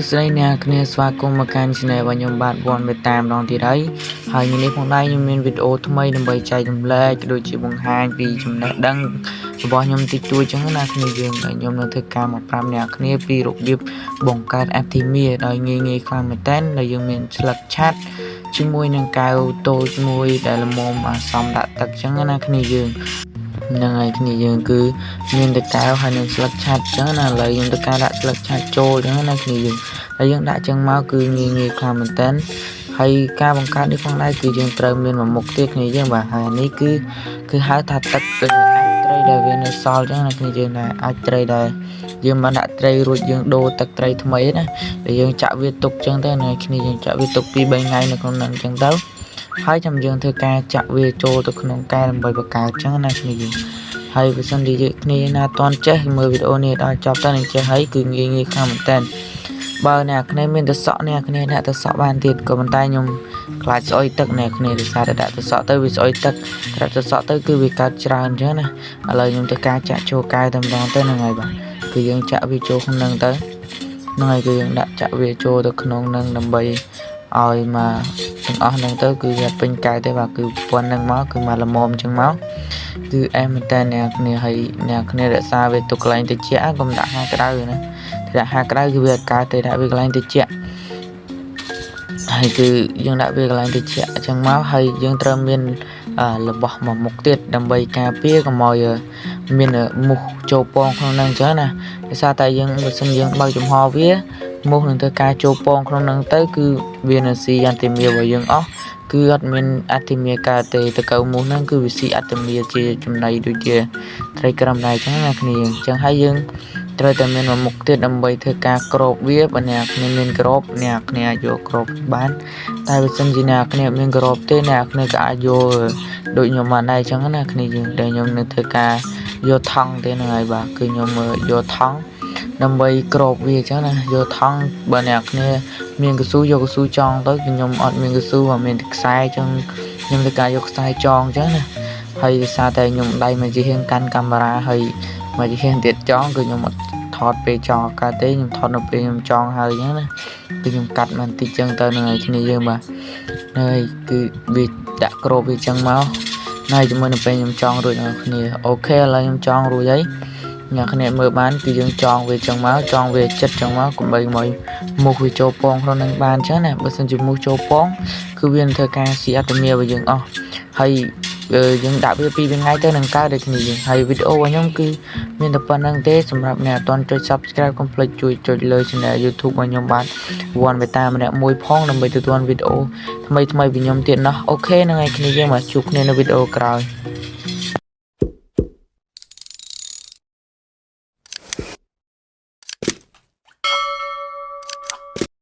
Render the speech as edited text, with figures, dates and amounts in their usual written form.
សួស្តីអ្នកគ្នាស្វាគមន៍មកកាន់ Channel របស់ខ្ញុំបាទវ៉ាន់មេតាមម្ដងទៀតហើយហើយថ្ងៃនេះផងដែរខ្ញុំមានវីដេអូថ្មីដើម្បីចែករំលែកដូចជាបង្ហាញពីចំណេះដឹងរបស់ខ្ញុំតិចតួចចឹងណាគ្នាយើងដែលខ្ញុំនៅធ្វើការមកប្រាប់អ្នកគ្នាពីរបៀបបង្កើត Artemia ដោយងាយងាយខ្លាំងមែនតើដែលយើងមានស្លឹកឆាត់ជាមួយនឹងកែវតូចមួយដែលល្មមអាសំដាក់ទឹកចឹងណាគ្នាយើងហ្នឹងហើយគ្នាយើងគឺមានតែកែវហើយនឹងស្លឹកឆាត់ចឹងណាឥឡូវខ្ញុំទៅការដាក់ស្លឹកឆាត់ចូលចឹងណាគ្នាយើងហើយយើងដាក់ចឹងមកគឺងាយងាយខ្លាំងមែនតើហើយការបង្កើតនេះផងដែរគឺយើងត្រូវមានមួយមុខទៀតគ្នាយើងបាទហើយនេះគឺគឺហៅថាទឹកគឺអាចត្រីដែលវានៅសល់ចឹងណាគ្នាយើងដែរអាចត្រីដែលយើងបានដាក់ត្រីរួចយើងដូរទឹកត្រីថ្មីណាដែលយើងចាក់វាទុកចឹងទៅណាគ្នាយើងចាក់វាទុក2 3ថ្ងៃនៅក្នុងហ្នឹងចឹងទៅហើយចាំយើងធ្វើការចាក់វាចូលទៅក្នុងកែដើម្បីបង្កើតចឹងណាគ្នាយើងហើយបើសិនជាយើងគ្នាណាអត់ទាន់ចេះមើលវីដេអូនេះដល់ចប់ទៅនឹងចេះហើយគឺងាយងាយខ្លាំងមែនតើបើអ្នកគ្នាមានតសក់អ្នកគ្នាអ្នកតសក់បានទៀតក៏ប៉ុន្តែខ្ញុំខ្លាចស្អុយទឹកអ្នកគ្នាដោយសារតែដាក់តសក់ទៅវាស្អុយទឹកដាក់តសក់ទៅគឺវាកើតច្រើនអញ្ចឹងណាឥឡូវខ្ញុំធ្វើការចាក់ចូលកែវតែម្ដងទៅហ្នឹងហើយបាទគឺយើងចាក់វាចូលក្នុងហ្នឹងទៅហ្នឹងហើយគឺយើងដាក់ចាក់វាចូលទៅក្នុងហ្នឹងដើម្បីឲ្យមកទាំងអស់ហ្នឹងទៅគឺវាពេញកែវទេបាទគឺប៉ុណ្្នឹងមកគឺមកល្មមអញ្ចឹងមកគឺអែមមែនតើអ្នកគ្នាហើយអ្នកគ្នារក្សាវាទុកកន្លែងត្រជាក់កុំដាក់ហាក្តៅណាដាក់ហាក្តៅគឺវាអត់កើតទេដាក់វាកន្លែងត្រជាក់ហើយគឺយើងដាក់វាកន្លែងត្រជាក់អញ្ចឹងមកហើយយើងត្រូវមានរបស់មួយមុខទៀតដើម្បីការពារកុំឲ្យមានមូសចូលពងក្នុងហ្នឹងអញ្ចឹងណាដោយសារតែយើងបើសិនយើងបើកចំហវាមូសនឹងធ្វើការចូលពងក្នុងហ្នឹងទៅគឺវានឹងស៊ី Artemia របស់យើងអស់គឺអត់មាន Artemia កើតទេតកៅមូសហ្នឹងគឺវាស៊ី Artemia ជាចំណីដូចជាត្រីក្រំដែរអញ្ចឹងណាគ្នាអញ្ចឹងហើយយើងត្រូវតែមានមួយមុខទៀតដើម្បីធ្វើការគ្របវាបើអ្នកគ្នាមានក្របអ្នកគ្នាអាចយកក្របបានតែបើសិនជាអ្នកគ្នាមានក្របទេអ្នកគ្នាក៏អាចយកដូចខ្ញុំបានដែរអញ្ចឹងណាគ្នាយើងដែលខ្ញុំនឹងធ្វើការយកថង់ទេហ្នឹងហើយបាទគឺខ្ញុំយកថង់ដើម្បីក្របវាអញ្ចឹងណាយកថង់បើអ្នកគ្នាមានកស៊ូយកកស៊ូចងទៅខ្ញុំអត់មានកស៊ូមកមានតែខ្សែអញ្ចឹងខ្ញុំធ្វើការយកខ្សែចងអញ្ចឹងណាហើយដោយសារតែខ្ញុំដៃមកជាហៀងកាន់កាមេរ៉ាហើយមកជាហៀងទៀតចងគឺខ្ញុំអត់ថតពេលចងកើតទេខ្ញុំថតនៅពេលខ្ញុំចងហើយអញ្ចឹងណាគឺខ្ញុំកាត់មកបន្តិចចឹងទៅនឹងឲ្យគ្នាយើងបាទហើយគឺវាដាក់ក្របវាចឹងមកហើយជាមួយនៅពេលខ្ញុំចងរួចដល់គ្នាOK ឥឡូវខ្ញុំចងរួចហើយអ្នកគ្នាមើលបានគឺយើងចងវាចឹងមកចងវាចិត្តចឹងមកកុំបីមកមូសវាចូលពងក្នុងនឹងបានចឹងណាបើសិនជាមូសចូលពងគឺវានឹងធ្វើការស៊ី Artemia របស់យើងអស់ហើយយើងដាក់វាពីរថ្ងៃទៅនឹងកើតដូចគ្នាយើងហើយវីដេអូរបស់ខ្ញុំគឺមានតែប៉ុណ្្នឹងទេសម្រាប់អ្នកអត់ទាន់ចុច Subscribe កុំភ្លេចជួយចុចលើ Channel YouTube របស់ខ្ញុំបាទវ៉ាន់បេតាម្នាក់មួយផងដើម្បីទទួលវីដេអូថ្មីថ្មីពីខ្ញុំទៀតណោះOK ហ្នឹងហើយគ្នាយើងមកជួបគ្នានៅវីដេអូក្រោយ។